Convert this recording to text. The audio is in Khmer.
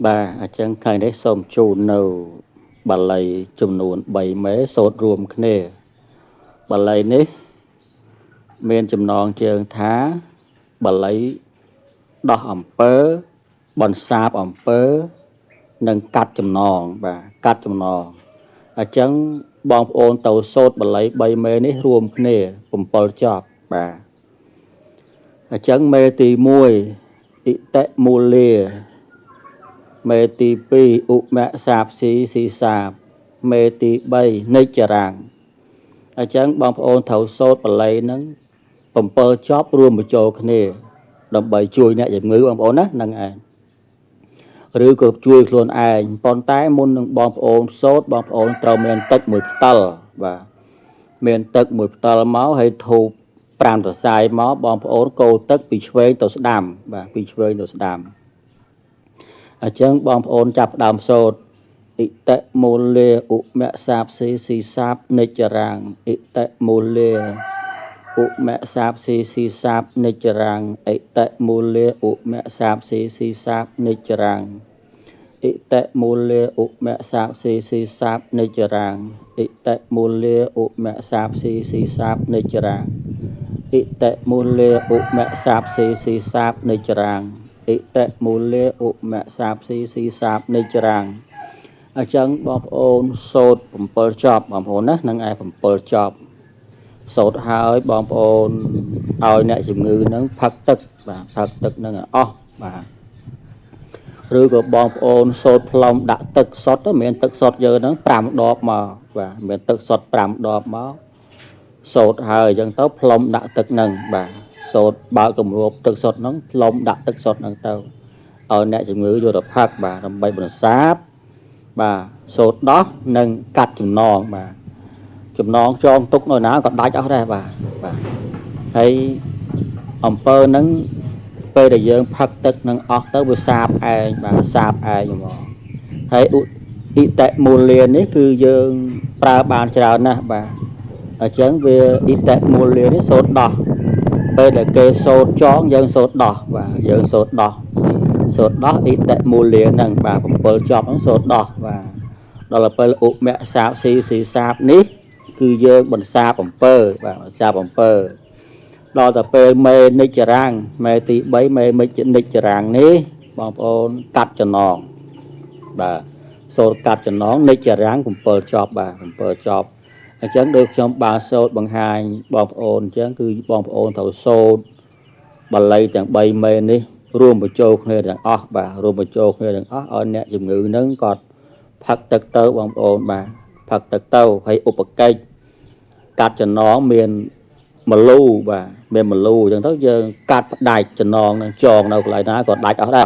បាទអញ្ចឹងថ្ងៃនេះសូមជូននៅបាលីចំនួន3មេសូត្ររួមគ្នាបាលីនេះមានចំណងជើងថាបាលីដោះអំពើបន្សាបអំពើនិងកាត់ចំណងបាទកាត់ចំណងអញ្ចឹងបងប្អូនទៅសូត្របាលី3មេនេះរួមគ្នា7ចប់បាទអញ្ចឹងមេទី1អិតិមូលាមេទី2ឧមសាបស៊ីស៊ីសាបមេទី3និច្ចរាំងអញ្ចឹងបងប្អូនត្រូវសូត្របាលីហ្នឹង7ចប់រួមបញ្ចូលគ្នាដើម្បីជួយអ្នកជំងឺបងប្អូនណាហ្នឹងឯងឬក៏ជួយខ្លួនឯងប៉ុន្តែមុននឹងបងប្អូនសូត្របងប្អូនត្រូវមានទឹកមួយផ្តិលបាទមានទឹកមួយផ្តិលមកហើយធូប5សរសៃមកបងប្អូនកូរទឹកពីឆ្វេងទៅស្ដាំបាទពីឆ្វេងទៅស្ដាំអញ្ចឹងបងប្អូនចាប់ផ្ដើមសូត្រអិតិមូលាឧមសាបស៊ីស៊ីសាបនិច្ចរាំងអិតិមូលាឧមសាបស៊ីស៊ីសាបនិច្ចរាំងអិតិមូលាឧមសាបស៊ីស៊ីសាបនិច្ចរាំងអិតិមូលាឧមសាបស៊ីស៊ីសាបនិច្ចរាំងអិតិមូលាឧមសាបស៊ីស៊ីសាបនិច្ចរាំងអិតិមូលាឧមសាបស៊ីស៊ីសាបនិច្ចរាំងអិតិមូលាឧមសាបស៊ីស៊ីសាបនិច្ចរាំងអញ្ចឹងបងប្អូនសូត្រ7ចប់បងប្អូនណានឹងឯ7ចប់សូត្រហើយបងប្អូនឲ្យអ្នកជំងឺនឹងផឹកទឹកបាទផឹកទឹកនឹងឲ្យអស់បាទឬក៏បងប្អូនសូត្រផ្លុំដាក់ទឹកសុទ្ធមានទឹកសុទ្ធយើងហ្នឹង5ដបមកបាទមានទឹកសុទ្ធ5ដបមកសូត្រហើយអញ្ចឹងទៅផ្លុំដាក់ទឹកហ្នឹងបាទសូត្របើកគម្របទឹកសុទ្ធហ្នឹងផ្លុំដាក់ទឹកសុទ្ធហ្នឹងទៅឲ្យអ្នកជំងឺយកទៅផឹកបាទដើម្បីបន្សាបបាទសូត្រដោះនិងកាត់ចំណងបាទចំណងចងទុកនៅណាក៏ដាច់អស់ដែរបាទបាទហើយអំពើហ្នឹងពេលដែលយើងផឹកទឹកនឹងអស់ទៅវាសាបឯងបាទសាបឯងហ្មងហើយអ៊ីតិមូលានេះគឺយើងប្រើបានច្រើនណាស់បាទអញ្ចឹងវាអ៊ីតិមូលានេះសូត្រដោះពេលដែលគេសូត្រចងយើងសូត្រដោះបាទយើងសូត្រដោះសូត្រដោះអ៊ីតិមូលាហ្នឹងបាទ7ចប់ហ្នឹងសូត្រដោះបាទដល់ពេលឧមសាបស៊ីស៊ីសាបនេះគឺយើងបន្សាបអំពើបាទបន្សាបអំពើដល់ទៅពេលមេនិច្ចរាំងមេទី3មេនិច្ចរាំងនេះបងប្អូនកាត់ចំណងបាទសូត្រកាត់ចំណងនិច្ចរាំង7ចប់បាទ7ចប់អញ្ចឹងដូចខ្ញុំបានសូត្របង្ហាញបងប្អូនអញ្ចឹងគឺបងប្អូនត្រូវសូត្របាលីទាំង3មេនេះរួមបញ្ចូលគ្នាទាំងអស់បាទរួមបញ្ចូលគ្នាទាំងអស់ឲ្យអ្នកជំងឺនឹងគាត់ផឹកទឹកទៅបងប្អូនបាទផឹកទឹកទៅហើយឧបកិច្ចកាត់ចំណងមានមលូបាទមានមលូអញ្ចឹងទៅយើងកាត់ផ្ដាច់ចំណងនឹងចងនៅកន្លែងណាក៏ដាច់អស់ដែរ។